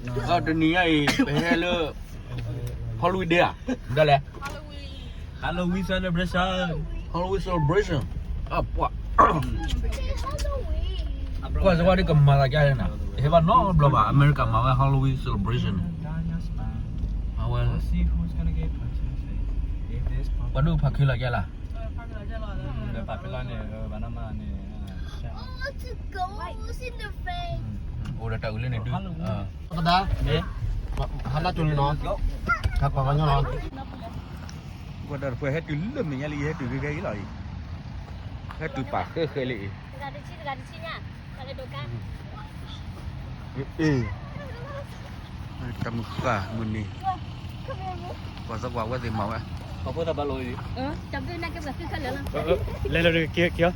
တနံၤညါအံၤ ပဟဲလၢ Halloween Day ဧါ, ဒ်လဲၣ်, Halloween celebration, Halloween celebration, အပှၤ ကွၢ်စ့ၢ်ကီးဒ်ကမၤသးဒ်လဲၣ်နၤ, တဟဲဘၣ်နီတဘျီဘၣ်, အမဲရကၤမၤဝဲ Halloween celebration န့ၣ်, အဝဲ ပှၤဒိၣ်ဖးခုလီၤကဲလၢ်, အိၣ်ဒီးတၢ်အုးလၢန့ၣ်ဒုး, ကဒါ, ဟါလၢတိၤလံနီၤ, ကကွၢ်ကညီလီၤ, ကွၢ်ဒီးတဖၣ်ဟဲတုၤလၢမဲာ်ညါလံ, ဟဲတုၤဂ့ၤဂ့ၤအံၤလီၤအံၤ, ဟဲတုၤပာ်ဃဲဃဲလံအံၤ, အ့ၣ် တၢ်မုၢ်ဃၢ်မုၢ်နံၤ, ပှၤသကွၢ်ဝဲသ့ၣ်မၤဝဲ, ပှၤဖိသၣ်ဘၣ်လိာ်အံၤ, လဲၤလီၤက့ၤက့ၤ,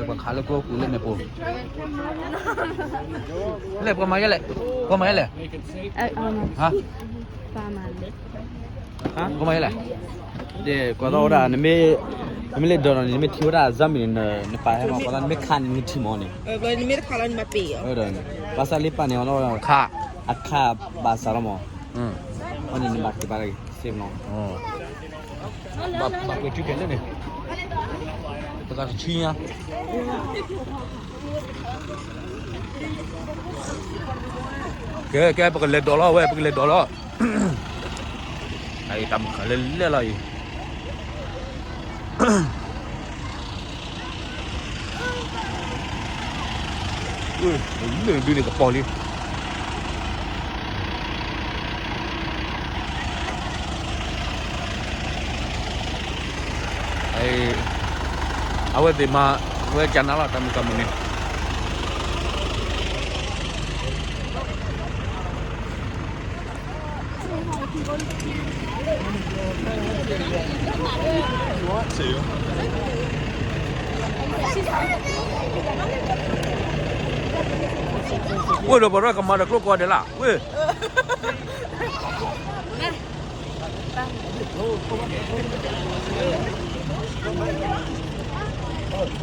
ပှၤခးလၢကျိပူၤလၢန့ၣ်ပူၤ, လဲၣ်ပှၤမၤယဲလဲၣ်, ပှၤမၤယဲလဲၣ်, ပှၤမၤလဲၣ်, ဒီးကွၢ်သီဝဲဒၣ်, နမ့ၢ်လဲၤဒိးနီၤန့ၣ် နမ့ၢ်ထံၣ်ဝဲဒၣ်အဇီမံၤန့ၣ် နပာ်ဟဲမၤ, ကွၢ်သီနမ့ၢ်ခးန့ၣ် နထံၣ်မီၤန့ၣ်, ဘၣ်ဆၣ်လၢပာ်န့ၣ် အခးဘၣ်စးလီၤမီၤ, အန့ၣ်နဘၣ်က့ၤဘၣ်စ့ၢ်ကီး, ဘၣ်ပှဲၤထူကဲလၢန့ၣ်, တဂၤတဆံညါ ကဲ ကဲ ပကလဲၤဒိးလီၤဝဲ ပကလဲၤဒိးလီၤ, အတၢ်မုၢ်ဃၢ်လၢလဲၣ်လီၤအံၤ, လၢဒုန့ၣ်ကပီၤလံ, အဝဲသ့ၣ်မၤဝဲကနၤလီၤ တၢ်မုၢ်ကမုၢ်န့ၣ် ဝ့ၢ်ဒီးပှၤရဲၣ်ကမၤဒီးကျိကိးဂၤဒဲးလၢ် ဝ့ၢ် How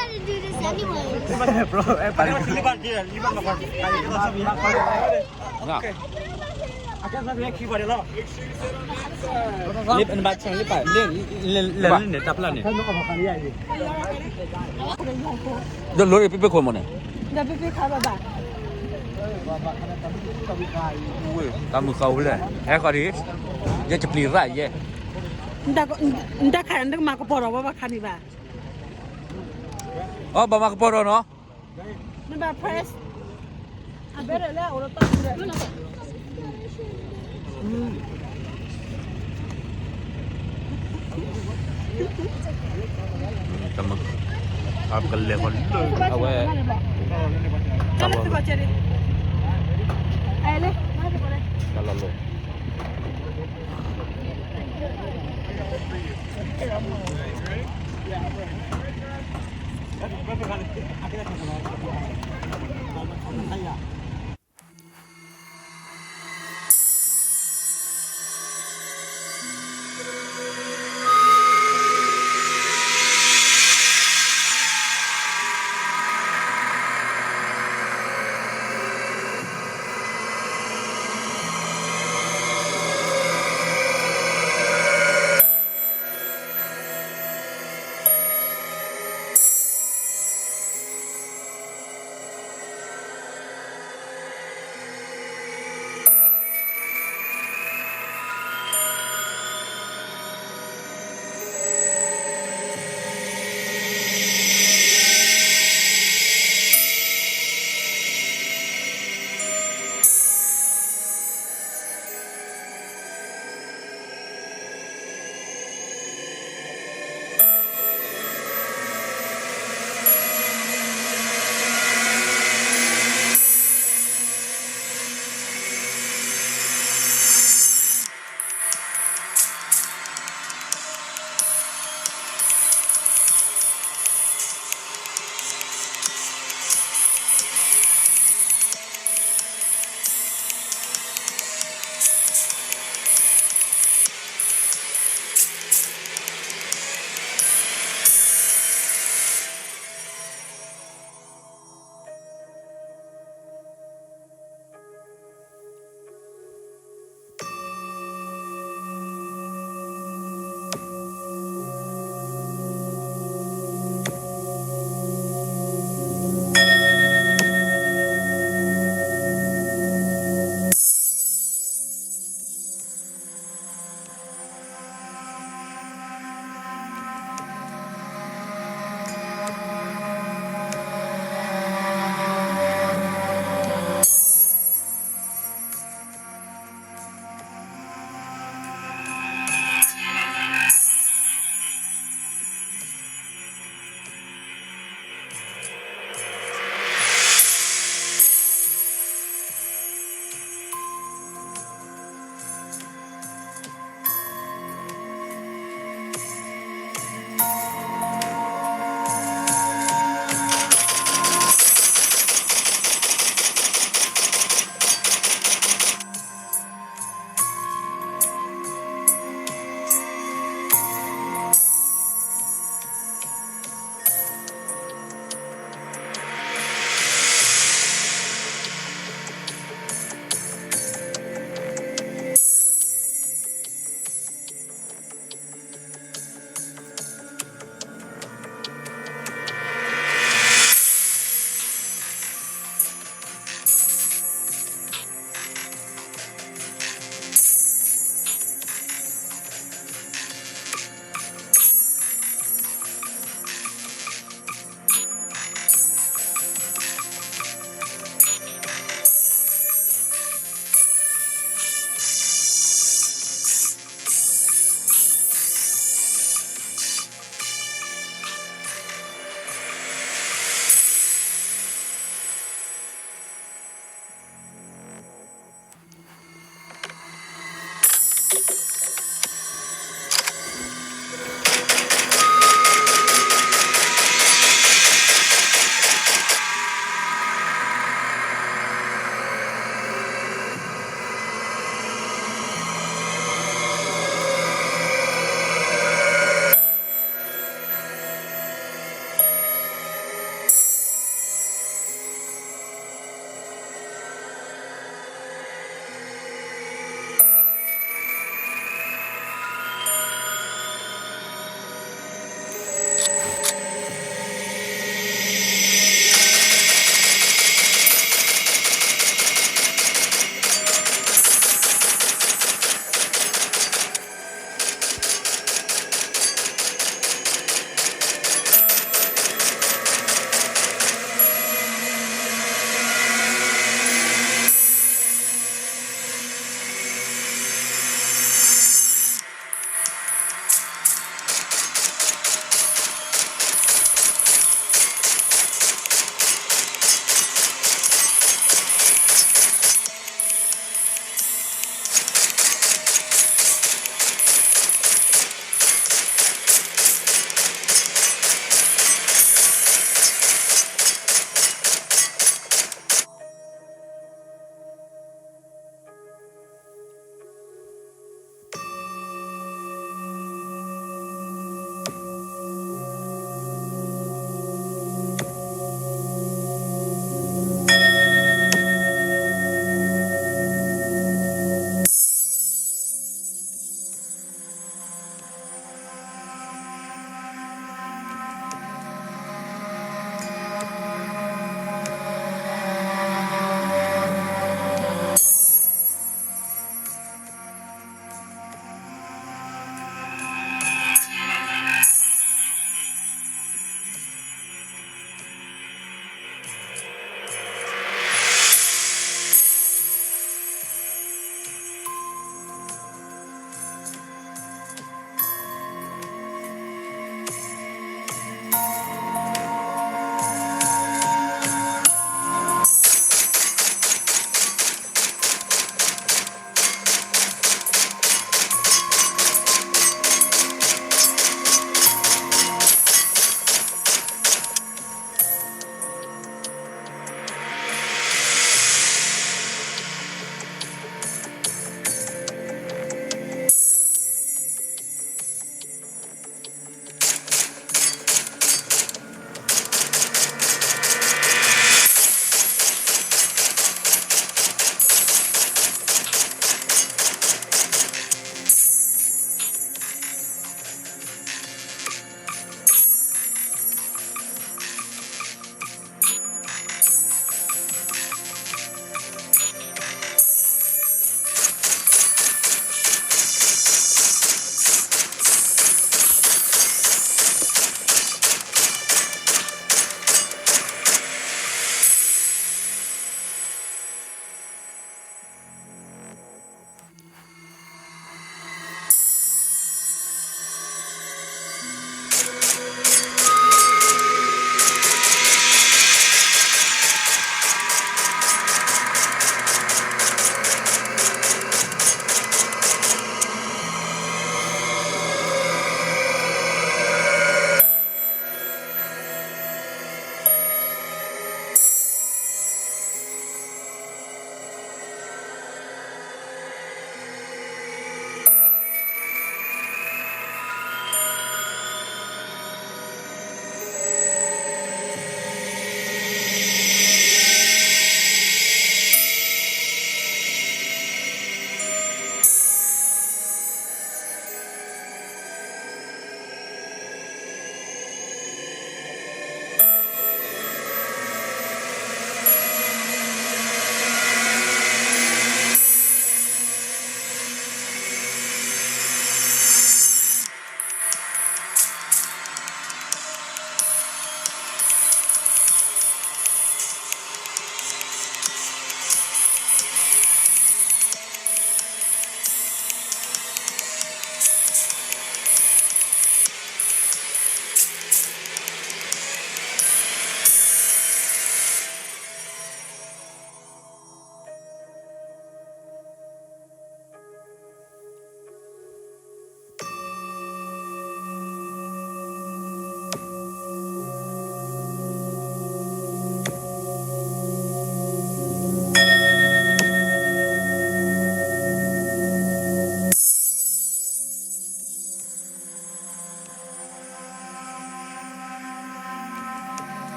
do you do this anyway? Bro, eh, para leave out here, leave out my phone. Leave in the back, leave out. Leave, leave, leave, leave, leave. ဒီးလီၤရံၣ်ပ့ပ့ခိၣ်မးန့ၣ် ဒီးပ့ပ့ခါဘၣ်ဘၣ် တၢ်မုၢ်ဃၢ်ဝဲလဲၣ် ဟဲဃီၤဒံး ယဲယပျံၤရၣ်ယဲ နတၢ်ခါနတမၤကပီၤဒီးဝဲဘၣ်ခါန့ၣ်ဘၣ် အီ ဘၣ်မၤကပီၤဒီးနီၤ နဘၣ် press အဘဲရလဲၣ် အိၣ်လၢတၢ် တၢ်မုၢ်ဃၢ်ကလဲၤဃီၤလၢအဝဲ တၢ်လီၢ်လီၢ် တၢ်လီၢ်လီၢ် Bro, eh, para leave out here, leave out my phone.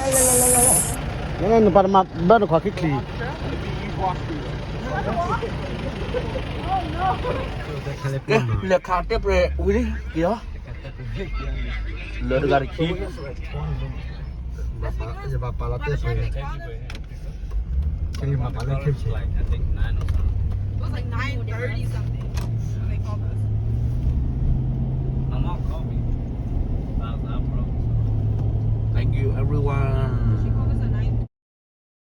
နနပာ်တမၤဘၢနခွါခံချံ, ကဲ လဲၤခးတဲပှဲၤဝံၤလံ က့ၤလီၤ, လၢတဂၤတခံ, ယဘၣ်ပာ်လီၤတဲပှဲၤ, က့ၤမၤပာ်လၢခံဆံ,